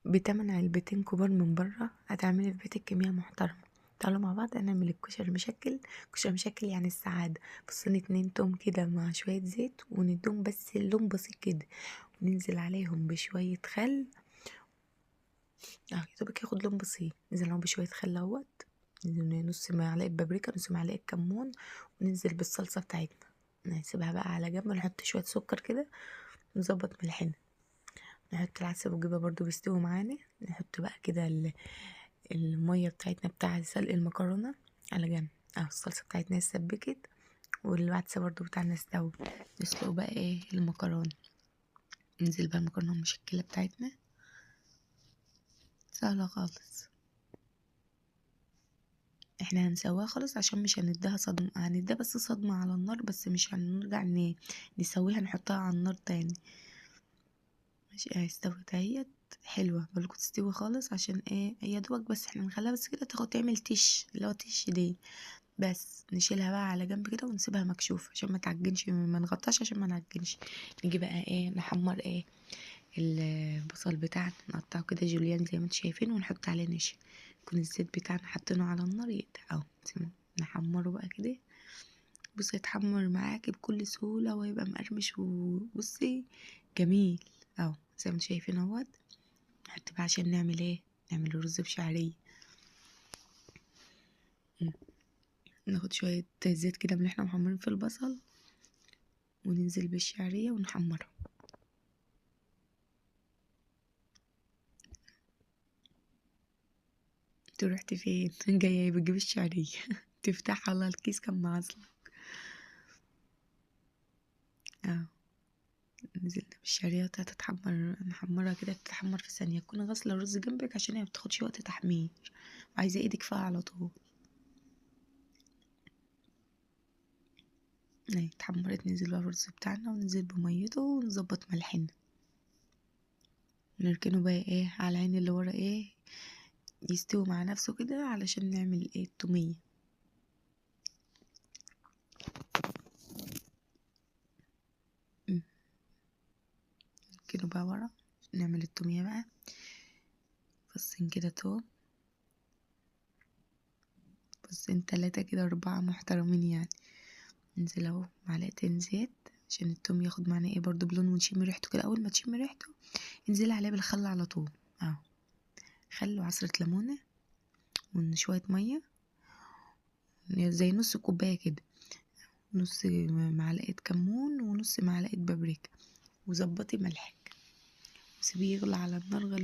بتمن علبتين كبار من بره هتعملي في بيتك كمية محترمة. تعالوا مع بعض هنعمل الكشري المشكل. كشري مشكل يعني السعادة. فصين 2 توم كده مع شوية زيت، ونديهم بس اللون بسيط كده، وننزل عليهم بشوية خل. يا دوبك ياخد لون بسيط. ننزل عليهم بشوية خل اهوت، ننزل نص معلقة بابريكا، نص معلقة كمون، وننزل بالصلصة بتاعتنا. نسيبها بقى على جنب، نحط شوية سكر كده، نظبط ملحنا، نحط العدس والجبة برضو بيستوي معانا. نحط بقى كده المية بتاعتنا بتاع سلق المكرونة على جنب. الصلصة بتاعتنا اتسبكت، والعدس برضو بتاعنا استوى. نسلق بقى المكرونة. ننزل بقى المكرونة المشكلة بتاعتنا، سهلة خالص. احنا هنسويها خالص عشان مش هنديها صدمة، هنديها بس صدمة على النار، بس مش هنرجع نسويها، نحطها على النار تاني. ماشي، اهي استوت اهيت، حلوة بالكم تستوي خالص. عشان ايه؟ يا دوبك بس احنا نخليها بس كده تاخد تعمل تش، اللي هو تش دي بس. نشيلها بقى على جنب كده ونسيبها مكشوفة عشان ما تعجنش، ما نغطاش عشان ما نعجنش. نيجي بقى نحمر البصل بتاعنا، نقطعه كده جوليان زي ما انتم شايفين، ونحط عليه نشا. يكون الزيت بتاعنا حاطينه على النار يقطع اهو، تمام. نحمره بقى كده، بصي يتحمر معاكي بكل سهولة ويبقى مقرمش، وبصي جميل اهو زي ما انتم شايفين اهوت. نحط بقى عشان نعمل ايه؟ نعمل رز بشعرية. ناخد شوية زيت كده من اللي احنا محمرين في البصل، وننزل بالشعرية ونحمرها. انتوا رحتي فين؟ جاية بتجيب الشعرية. تفتح على الكيس كان معصلك. نزلنا بالشعرية تتحمر، نحمرها كده تتحمر في ثانية. تكون غاسلة الرز جنبك عشان هي ما بتاخدش وقت تحمير، وعايزة ايدك فيها على طول. اهي اتحمرت، ننزل بقى الرز بتاعنا وننزل بميته ونظبط ملحنا، نركنه بقى على العين اللي ورا يستوي مع نفسه كده، علشان نعمل التومية. نركنه بقى ورا نعمل التومية بقى. فصين كده توم، فصين 3 كده 4 محترمين يعني. ننزل اهو معلقتين زيت عشان التوم ياخد معانا برضو بلون، ونشم ريحته كده. اول ما تشم ريحته انزلي عليه بالخل على طول اهو، خل وعصرة ليمونة وشوية مية زي نص كوباية كده، نص معلقة كمون ونص معلقة بابريكا، وظبطي ملحك وسيبيه يغلى على النار غلوة.